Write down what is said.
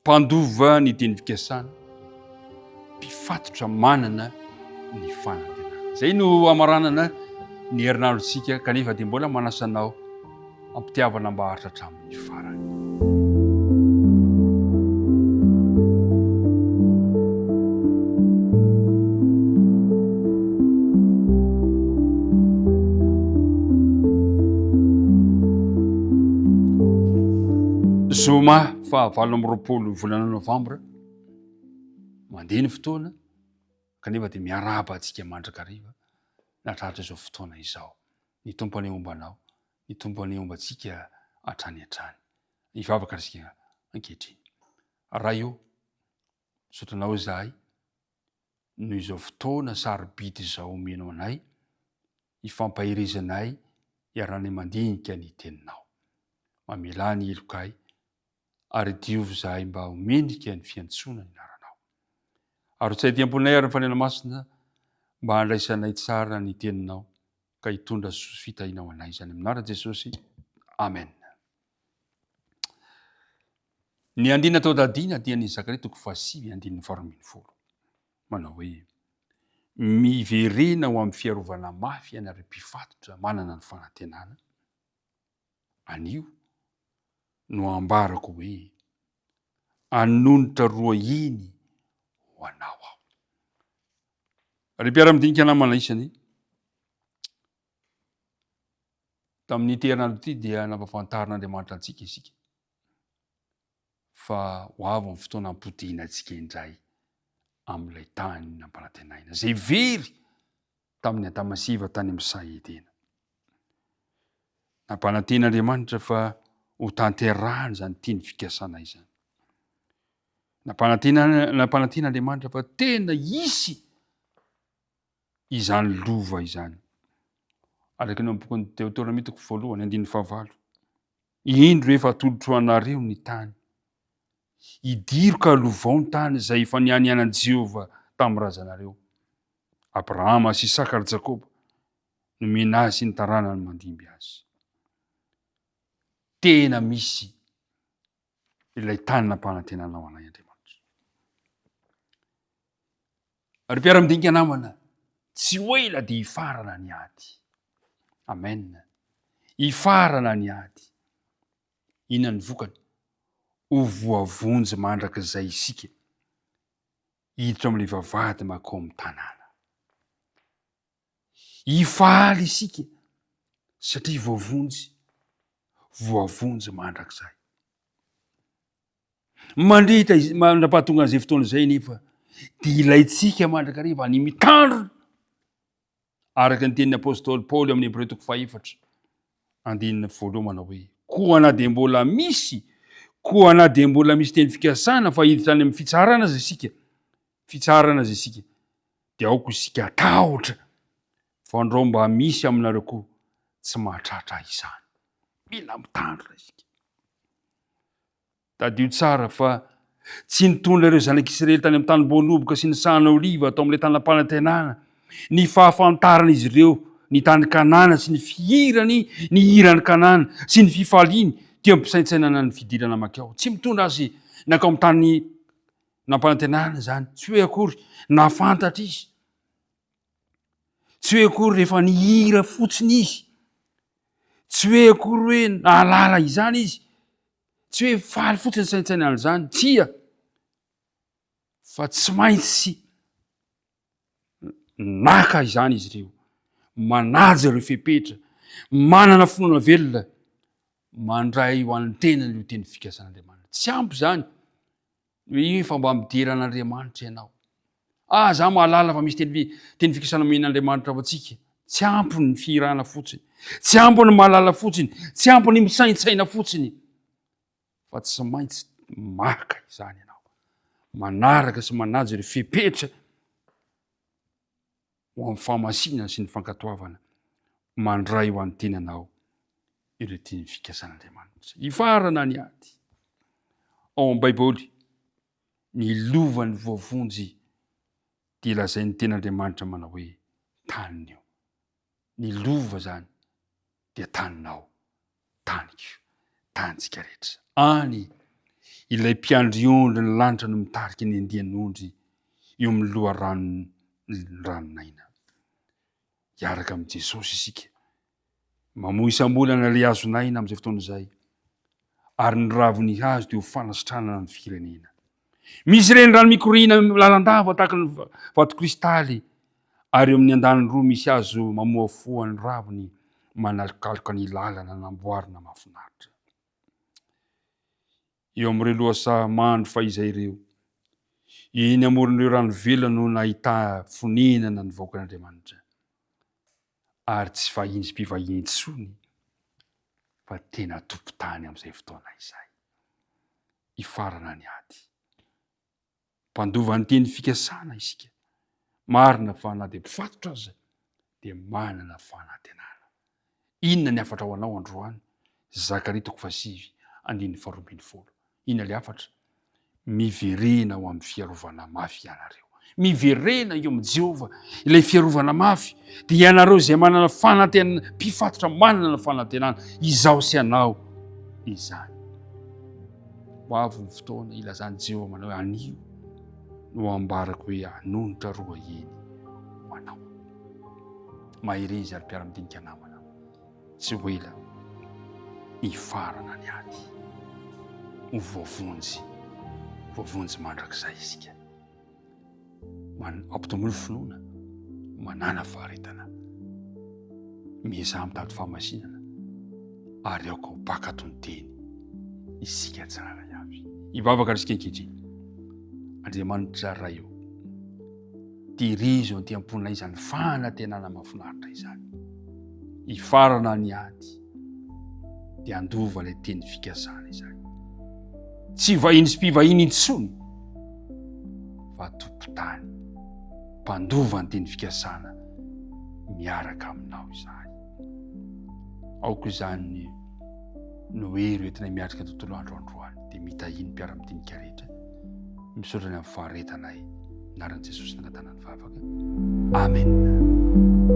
Mpandova ny teny fikasana, mpifatotra manana ny fanantenana. Izay no hamaranana ny herinandrontsika kanefa dia mbola manasa anao ampitiavana mba haharitra hatramin'ny farany. Zoma faha 28 volana novambra, mandeha ny fotoana kanefa dia miarahaba antsika mandrakariva nahatratra izao fotoana izao. Ny Tompo anie homba anao, ny Tompo anie homba antsika hatrany hatrany. Hivavaka isika ankehitriny. Ray o, misaotra Anao izahay noho izao fotoana sarobidy izao omenao anay, hifampaherezanay hiarahanay mandinika ny Teninao. Mamelà ny helokay ary diovy izahay mba ho mendrika ny fiantsoana ny anaranao. Arotsay aty am-ponay ary ny Fanahy Masina mba handraisanay tsara ny Teninao ka hitondra soa sy fitahiana ho anay izany amin'ny anaran'i Jesosy. Amen. Ny andinina atao tadiana dia ny Zakaria toko fahasivy andininy faharoa ambin'ny folo. Manao hoe, Miverena ho amin'ny fiarovana mafy ianareo mpifatotra manana ny fanantenana. Anio no ambarako hoe, Hanonitra roa heny ho anao aho. Ry mpiara-midinika namana isany, tamin'ity herinandro ity dia nampahafantarin'Andriamanitra antsika isika fa ho avy ny fotoana hampodiana antsika indray amin'ilay tany nampanantenaina, izay very tamin'i Adama sy Eva tany amin'ny saha Edena. Nampanantena Andriamanitra fa ho tanterahany izany teny fikasana izany. Nampanantena nampanantena Andriamanitra fa tena hisy izany lova izany. Araka ny bokin'ny Deoteronomia toko voalohany andininy fahavalo. Indro efa atolotro anareo ny tany. Idiro ka lovao ny tany izay efa nianianan'i Jehovah tamin'ny razanareo. Abrahama sy Isaka ary Jakoba, nomena azy sy ny taranany mandimby azy. Tena misy ilay tany nampanantenanao anay Andriamanitra. Ry mpiara-midinika namana, tsy ho ela dia hifarana ny ady. Amen. Hifarana ny ady. Inona ny vokany? Ho voavonjy mandrakizay isika. Hiditra amin'ilay vavahady mankao amin'ny tanàna. Hifaly isika satria voavonjy, voavonjy mandrakizay. Mandritra mandra-pahatonga an'izay fotoana izay nefa dia ilaintsika mandrakariva ny mitandrina araka ny tenin'ny apostoly Paoly amin'ny Hebreo toko fahefatra andininy voalohany manao hoe koa na dia mbola misy koa na dia mbola misy teny fikasana fa hiditra any amin'ny fitsarana aza isika fitsarana aza isika dia aoka isika hatahotra fandrao mba misy aminareo koa tsy mahatratra izany mila mitandrina isika Tadidio tsara fa tsy nitondra ireo zanak'Israely tany amin'ny tanim-boaloboka sy ny sahan'ny oliva tao amin'ilay tanam-panantenana ny fahafantaran'izy ireo ny tany Kanana sy ny fihirany ny hiran'i Kanana sy ny fifaliany teo am-pisaintsainana ny fidirana mankao. Tsy mitondra azy nankao amin'ny tany nampanantenana izany. Tsy hoe akory nahafantatra izy. Tsy hoe akory rehefa nihira fotsiny izy. Tsy hoe akory hoe nahalala izany izy. Tsy hoe faly fotsiny saintsaina an'izany, tsia, fa tsy maintsy naka izany izy ireo, manaja ireo fepetra, manana finoana velona, mandray ho an'ny tenany io teny fikasan'Andriamanitra. Tsy ampy izany hoe efa mba midera an'Andriamanitra ianao. Ah, za mahalala fa misy teny teny fikasana omen'Andriamanitra ho antsika. Tsy ampy ny fihirana fotsiny. Tsy ampy ny mahalala fotsiny. Tsy ampy ny misaintsaina fotsiny. Fa tsy maintsy maka izany ianao. Manaraka sy manaja ireo fepetra ho amin'ny fahamasinana sy ny fankatoavana. Mandray ho an'ny tenanao ireo teny fikasan'Andriamanitra. Hifarana ny ady. Ao amin'ny Baiboly, Ny lovan'ny voavonjy dia lazain'ny tenin'Andriamanitra manao hoe taniny io. Ny lova izany dia taninao, taniko, tanintsika rehetra. Any. Ilay mpiandry ondry ny lanitra no mitarika ny andian'ondry eo amin'ny loharanon'ny ranon'aina. Hiaraka amin'i Jesosy isika. Mamoa isam-bolana ilay hazon'aina amin'izay fotoana izay, ary ny ravin'ny hazo dia ho fanasitranana ny firenena. Misy renirano mikoriana lalandava tahaka ny vato kristaly, ary eo amin'ny andaniny roa misy hazo mamoafoa ny raviny manalokaloka ny lalana namboarina mahafinaritra. Eo amin'ireo lohasaha mandry fahizay ireo, eny amoron'ireo rano velona no nahita fonenana ny vahoakan'Andriamanitra, ary tsy vahiny sy mpivahiny intsony fa tena tompon-tany amin'izay fotoana izay. Hifarana ny ady. Mpandova ny teny fikasana isika. Marina fa na dia mpifatotra aza dia manana fanantenana. Inona ny hafatra ho anao androany? Zakaria toko fahasivy andininy faharoa 12. Inona ilay hafatra? Miverena ho amin'ny fiarovana mafy ianareo. Miverena eo amin'i Jehovah, ilay fiarovana mafy, dia ianareo izay manana fanantenana, mpifatotra manana fanantenana, izaho sy ianao izany. Ho avy ny fotoana ilazan'i Jehovah manao hoe anio no ambarako hoe hanonitra roa heny ho anao. Mahereza ary mpiara-midinika namana. Tsy ho ela hifarana ny ady. Ho voavonjy, voavonjy mandrakizay isika. Ampitomboy ny finoana, manàna faharetana, miezaha mitady fahamasinana, ary aoka ho mpankatò ny teny isika tsirairay avy. Hivavaka ary isika ankehitriny. Andriamanitra Ray ô, tehirizo aty am-ponay izany fanantenana mahafinaritra izany. Hifarana ny ady. dia handova ilay teny fikasana izany. Tsy vahiny sy mpivahiny intsony fa tompon-tany, mpandova ny teny fikasana miaraka aminao izahay. Aoka izany no hery entinay miatrika tontolo andro androany dia mitahia ny mpiara-midinika rehetra. Misaotra ny amin'ny faharetanay. Anaran'i Jesosy nangatana ny vavaka. Amen.